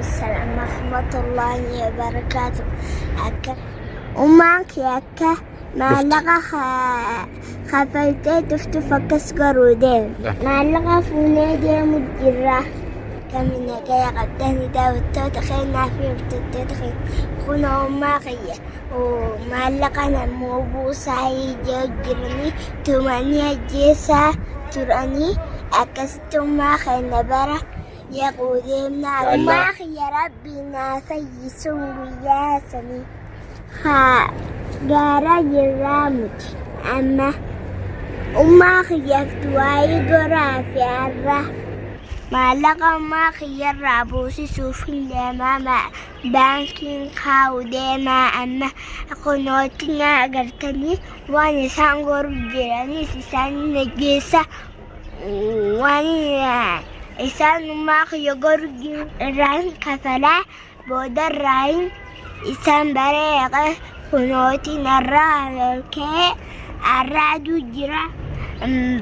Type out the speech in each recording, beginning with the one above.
Salaam warahmatullahi wabarakaatu. Akka ummaan kee akka maallaqa kafaltee dhuftuuf akkas garuu deemu. Maallaqa fuunee deemu jirra. Kami nagaya qabdanii daawwattoota keenyaa fi hordoftoota keenya. Kun ummaa kiyya maallaqa nammoo buusaa jiranii tumanii ajjeesaa turanii akkasitti ummaa keenya bara yaquu deemnaa. Ya Allah. Ummaa kiyya rabbii naa fayyisuun guyyaa sanii. Haa gaara jirraa miti amma ummaa kiyyaaf du'aayii goraa fi har'a maallaqa ummaa kiyyarraa buusisuuf hin deemaa baankiin kaa'u deemaa amma kunootti na agartanii waan isaan goru jiranis isaan na geessa waan isaan ummaa kiyya goru jiru irraan kafalaa boodarraayin isaan bareeqe kunooti narraa ol ka'e arraaduu jira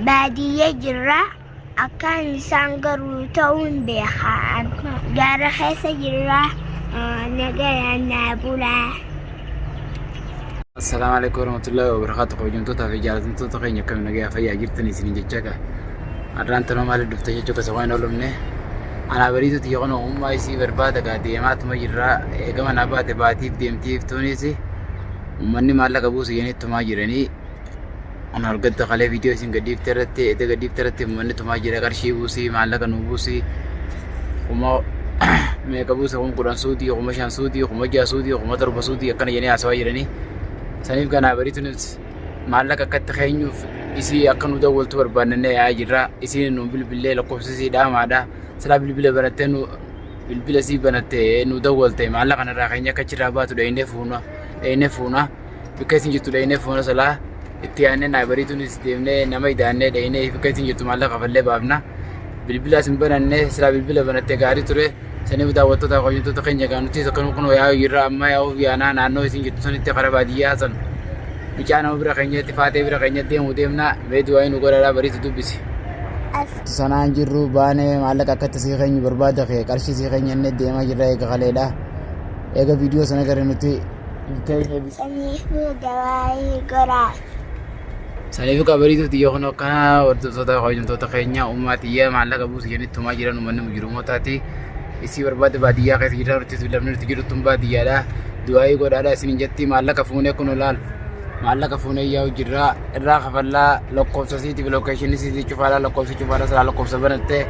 baadiyya jira akkaan isaan garuu ta'uun beeka amma gaara keessa jira nagayaan naa bulaa. Assalaamu alaikum warahmatullahi wabarakatuh. Kabajamtootaa fi jaallatamtoota keenya akkam nagayaa fayyaa jirtan isiniin jechaa gaa. Har'aan tanoo maaliif dhufte jechuu keessa waan hin oolumne. Anaa bariitu tiyya kun ogummaa isii barbaada gaa deemaatuma jirraa eega manaa baate baatiif deemtii iftuunis uummanni maallaqa buusu jedhanii tumaa jiranii. Kun argatta kalee viidiyoo isin gadhiifte irratti edda gadhiifte irratti uummanni tumaa jira qarshii buusii maallaqa nuu buusii kuma meeqa buuse 10,000 suutii 5,000 suutii 6,000 suutii 7,000 suutii akkana jedhanii haasawaa jiranii. Saniif ganaa bariitunis maallaqa akkatti keenyuuf isii akka nu dawwaltu barbaannannee yaa'aa jirra. Isiin nu bilbillee lakkoofsa isii dhaamaadha. Silaa bilbila banattee nu bilbila isii banattee nu dawwalte maallaqa kanarraa keenya akka achirraa baatu dhaynee fuuna dhaynee fuuna. Bakka isin jirtu dhaynee fuuna silaa itti yaadnee naa bariituunis deemnee nama idaannee dhaynee bakka isin jirtu maallaqa kafallee baafna. Bilbila isin bananne silaa bilbila banattee gaarii ture. Saniif daawwattoota kabajamtoota keenya egaa nutis akkanuma kunoo yaa'u jirra amma yaa'uuf yaanaa naannoo isin jirtu sanitti karaa baadiyyaa san mucaa nama bira keenyatti faatee bira keenya deemu deemna mee du'aa nu godhaadhaa bariitu dubbisi. Sanaan jirru baanee maallaqa akkatti sii keenyu barbaada kee qarshii sii keenya inni deemaa jirra eega kaleedha. Eega viidiyoo sana gara nuti Saniifuu du'aayii goraa. Saniif qabariitu xiyya kun akkana hordoftoota kabajamtoota keenya ummaa xiyya maallaqa buusu jedhanii tumaa jiran uummanni mujrimootaati. Isii barbaade baadiyyaa keessa jiran nuti lafni nuti jirtu tun baadiyyaadha. Du'aayii godhaadha isiniin jetti maallaqa fuunee kun olaal. Maallaqa fuunee yaa'u jirra irraa kafallaa lakkoofsa siitiif lookeeshinii siitii cufaadha lakkoofsa cufaadha silaa lakkoofsa banattee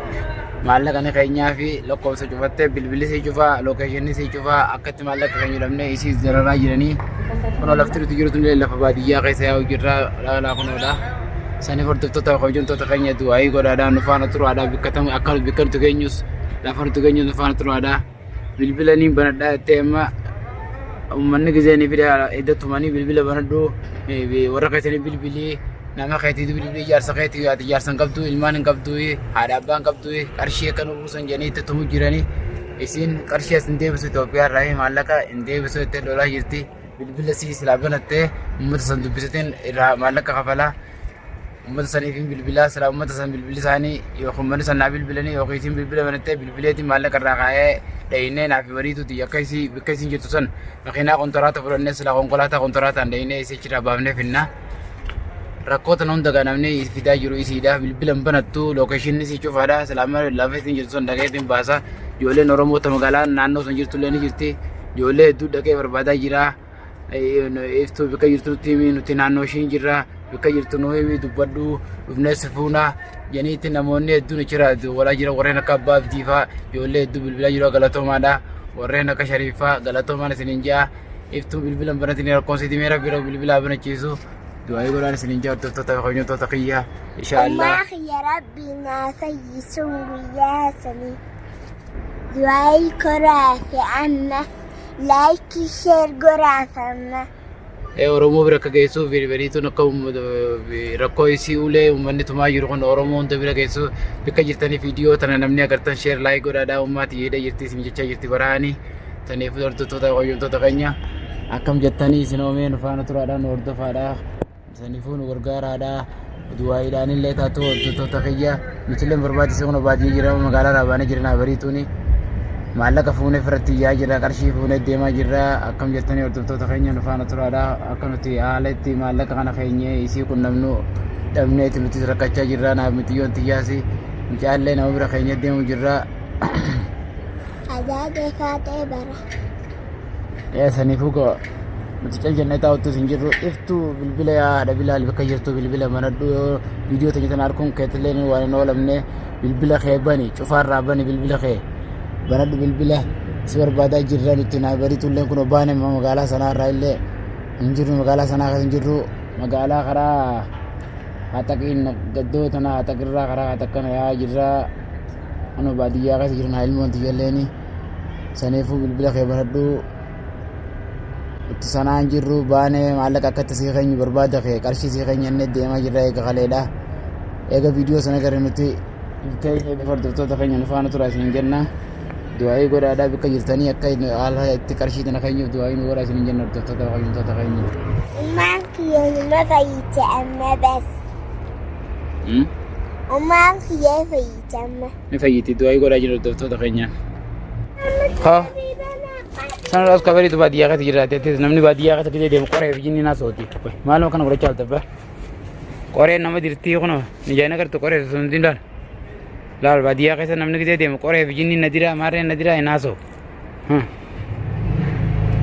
maallaqa ni keenyaa fi lakkoofsa cufattee bilbilli sii cufaa lookeeshinii sii cufaa akka itti maallaqa keenya dhabnee isiis dararaa jiranii kunoo lafti nuti jirtu illee lafa baadiyyaa keessa yaa'u jirra laalaa kunoodha. Saniif hordoftoota kabajamtoota keenya du'aayii godhaadhaa nu faana turaadhaa bakka tam akka bakka nuti geenyus lafa nuti geenyus nu faana turaadhaa bilbila niin banadhaa jettee amma uummanni gizee ni fida edda tumanii bilbila banadhu warra keessanii bilbilii nama keetiitu bilbilii jaarsa keetii ati jaarsa hin qabdu ilmaan hin qabdu haadha abbaa hin qabdu qarshii akka nu buusan jedhanii itti tumu jiranii Isiin qarshii as hin deebisu Itoophiyaa irraa maallaqa hin deebisu jettee lolaa jirti. Bilbila sii silaa banattee uummata san dubbisateen irraa maallaqa kafalaa. Uummata saniif hin bilbilaa silaa uummata san bilbilli isaanii yookiin uummanni san naa bilbilanii yookiin isiin bilbila banattee bilbileetiin maallaqa irraa kaa'ee dhahinee naaf bariituuti akka isii bakka isiin jirtu san makiinaa kontiraata fudhannee silaa konkolaataa kontiraataan dhahinee isii achirraa baafnee finnaa. Rakkoo tana hunda gaa namni fidaa jiru isiidha. Bilbila hin banattu, lookeeshinni isii cufaadha. Silaa lafa isiin jirtu san dhaqeetiin baasa. Ijoolleen Oromoo ta magaalaa naannoo san jirtu illee ni jirti. Ijoollee hedduu dhaqee barbaadaa jira. Iftuu bakka jirtu nutti himi nuti naannoo ishiin jirra. Bakka jirtu nu himi dubbadhu dhufnee si fuuna. Janiitti namoonni hedduun achirraa walaa jira warreen akka Abbaa Abdii fa'aa ijoollee hedduu bilbilaa jiru galatoomaadha. Warreen akka Shariif fa'aa galatoomaan isiniin ja'a. Iftuu bilbila hin banatin rakkoon sitti mee rabbi rabbi bilbila haa banachiisu. Du'aayii godhaan isiniin ja'a hordoftoota fi kabajamtoota kiyya. Insha Allah. Ummaa kiyya rabbi naa fayyisuun guyyaa sanii. Du'aayii koraafi amma laayikii sheer goraaf amma. Oromoo bira akka geessuuf bariituun akka rakkoo isii ulee uummanni tumaa jiru kun Oromoo hunda bira geessu bakka jirtanii viidiyoo tana namni agartan sheer laayik godhaadhaa ummaati jedha jirti isin jechaa jirti baraanii. Saniif hordoftoota hordoftoota keenya akkam jettanii isin oomee nu faana turaadhaa nu hordofaadhaa saniifuu nu gargaaraadhaa du'aayiidhaan illee taatu hordoftoota kiyya nuti illee barbaachisee kun baadiyyaa jira magaalaa irraa baanee jirna bariituuni. Maallaqa fuunee firatti iyyaa jirra, qarshii fuunee deemaa jirra. Akkam jettanii hordoftoota keenya nu faana turaadha. Akka nuti haala itti maallaqa kana keenyee isii qunnamnu dhabneeti nutis rakkachaa jirra. Naaf mixiyyoon tiyyaasi mucaallee nama bira keenyee deemu jirra. Adaadee faatee bara. Saniifuu koo nuti cal jennee taa'uttis hin jirru. Iftuu bilbila yaa haadha bilaal bakka jirtu bilbila banadhu yoo viidiyoo teenya tana arguun keetillee waan hin oolamne bilbila kee bani cufaarraa bani bilbila kee banadhu bilbila si barbaadaa jirra nuti naa bariitullee kun baane magaalaa sanaarraa illee hin jirru magaalaa sanaa keessa hin jirru magaalaa karaa haxaqiin gaddoo tana haxaqirraa karaa haxaqqana yaa jirra anu baadiyyaa keessa jiran haa ilmoon tiyyalleeni saniifuu bilbila kee banadhu itti sanaa hin jirru baanee maallaqa akkatti sii keenyu barbaada kee qarshii sii keenya inni deemaa jirra eega kaleedha eega viidiyoo sana gara nuti keenya bifa hordoftoota keenya nu faana tura isin jenna du'aayii godhaadhaa bakka jirtanii akka haala itti qarshii tana keenyuuf du'aayii nu godhaa isin jenna hordoftoota kabajamtoota keenya. Ummaan kiyya numa fayyite amma bas. Ummaan kiyya fayyite amma. Ni fayyiti du'aayii godhaa jiru hordoftoota keenyaan. Haa. Sanarraas kabariitu baadiyyaa keessa jiraate namni baadiyyaa keessa gisee deemu qoree fi jinni naasooti. Maaluma kana godhachaa altabba. Qoreen nama dirtii kunoo nijaayina gartu qoree sun hundi laal. Laal baadiyyaa keessa namni gisee deemu qoree fi jinni na diraa maarreen na diraa hin haasa'u.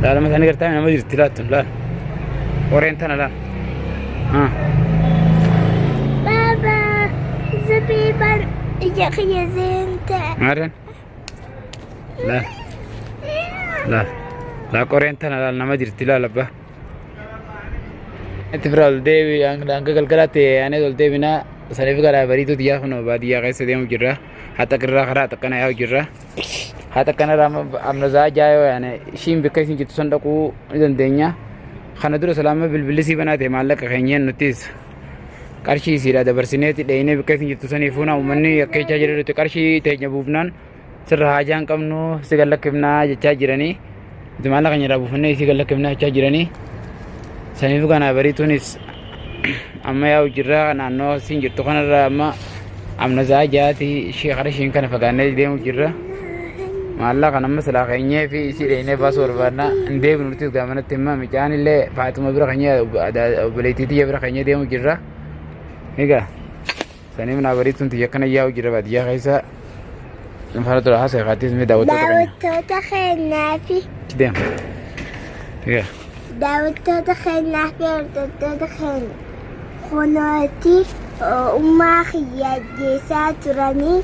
Laalama isaanii gartaa nama dirti laattu laal. Qoreen tana laal. Baba, zabiban ija kiyya zeenta. Maarreen. Laal. Laal. Laa qoreen tana laal nama jirti laal abbaa. Itti bira ol deebi hanga galgalaatti aanee ol deebinaa saniif gara bariituuti yaa kunoo baadiyyaa keessa deemu jirra. Haxa kirraa karaa xaqqana yaa'u jirra. Haxa kanarraa amna zaa jaayoo yaane ishiin bakka isin jirtu san dhaquu ni dandeenya. Kana dura salaama bilbilli sii banaa ta'e maallaqa keenyeen nutis qarshii isiidha dabarsineeti dheeyinee bakka isin jirtu sanii fuuna uummanni akka jechaa jirutti qarshii teenya buufnaan sirra haajaa hin qabnu si gallakkifnaa jechaa jiranii nuti maallaqa keenya irraa buufannee isii gallakkifnaa jechaa jiranii saniif kana bariituunis amma yaa'u jirra naannoo isiin jirtu kanarra amma amna za'a jaati ishee kara ishiin kana fagaannee deemu jirra. Maallaqa nama silaa keenyee fi isii dheenee baasuu barbaadna hin deebinu nutis gaamanatti himma micaan illee Faaxuma bira keenyee obboleettii tiyya bira keenyee deemu jirra. Egaa saniif naa bariituun tiyya akkana yaa'u jira baadiyyaa keessa. Faana tura haasa'e kaattis mee daawwattoota keenya. Daawwattoota keenyaa fi Deem. Egaa daawwattoota keenyaa fi hordoftoota keenya kunooti ummaa kiyya ajjeesaa turanii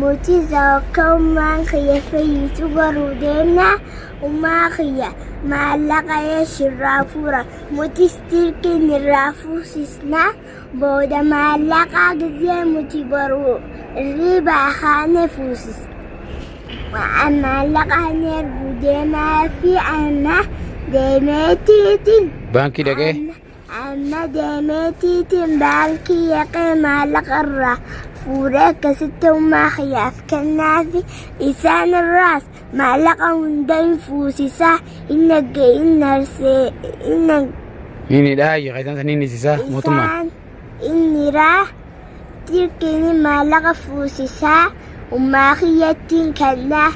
nuti akka ummaan kiyya fayyitu garuu deemna ummaa kiyya maallaqa irraa fuura nutis dirqiin irraa fuusisna booda maallaqa gizee nuti baruu riibaa kaane fuusisna. Maallaqa ni erguu deemaa fi amma deemeetiitiin Baankii dhaqee amma deemeetiitiin baankii dhaqee maallaqa irraa fuudhee akkasitti ummaa kiyyaaf kennaa fi isaan irraas maallaqa hunda hin fuusisaa hin dhagge hin narsee hin Inni dhaa keessan saniin isisaa mootummaan. isaan inni raa Tirkiin maallaqa fuusisaa ummaa kiyyattiin kennaa.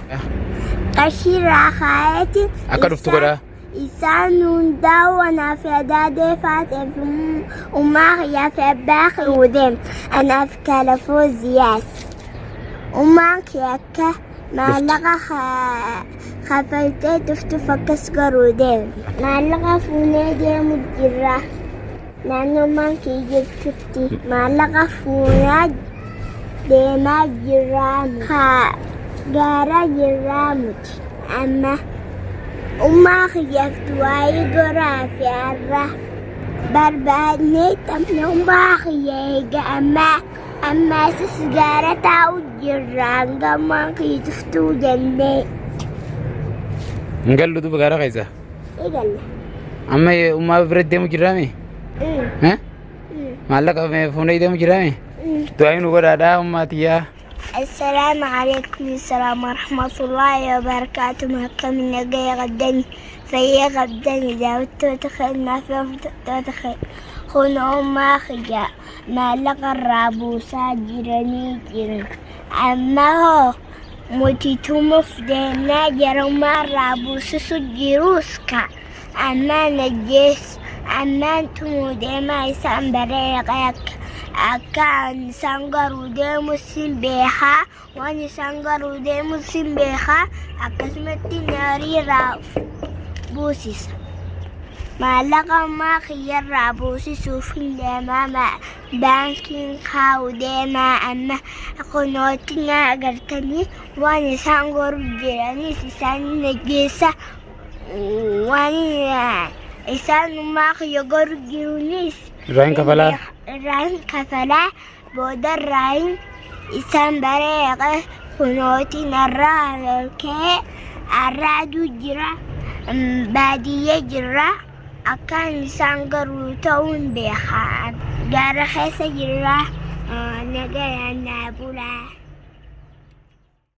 Qarshii irraa kaayeetiin Akka dhuftu godhaa. Isaan hundaa'u anaaf adaadee faateef ummaa kiyyaa fi abbaa kiyya deem anaaf kalafoo ziyaas. Ummaan kiyya akka maallaqa kafaltee dhuftuuf akkas garuu deem. Maallaqa fuunee deemu jirra. Naannoo ummaan kiyya jirtutti maallaqa fuunaa deemaa jirraa haa gaara jirraa muti amma ummaa kiyyaaf du'aayii goraa fi har'a barbaadnee taphna ummaa kiyya eega ammaa ammaas gaara taa'u jirra hanga ummaan kiyya dhuftuu jennee. Hin gallu duuba gaara keessa. Eegalla. Amma ummaa bira deemu jirraami? Maallaqa fuunee deemu jirraami? Du'aa nu godhaadhaa ummaa tiyyaa. السلام عليكم السلام ورحمة الله وبركاته مكة من نجاي غدني في غدني داوت تدخل ما في تدخل خون أم خجا ما لقى الرابوسا جرني جرن أما هو Nuti tumuuf deemnaa jarummaa irraa buusisu jirus ka ammaan ajjeesu ammaan tumuu deemaa isaan baree akka akka isaan garuu deemu sin beekaa waan isaan garuu deemu sin beekaa akkasumatti naarii irraa buusisa. Maallaqa ammaa kiyyarraa buusisuuf hin deemaa baankiin kaa'u deemaa amma kunootti na agartanii waan isaan goru jiranis isaan nageessa waan isaan ummaa kiyya goru jirunis Irraa hin kafalaa? Irraa hin kafalaa booda irraa hin isaan bareeqe kunooti narraa ol ka'ee arraaduu jira baadiyyaa jira. Akkaan isaan garuu ta'uun beeka. Gaara keessa jirra nagayaan naa bulaa.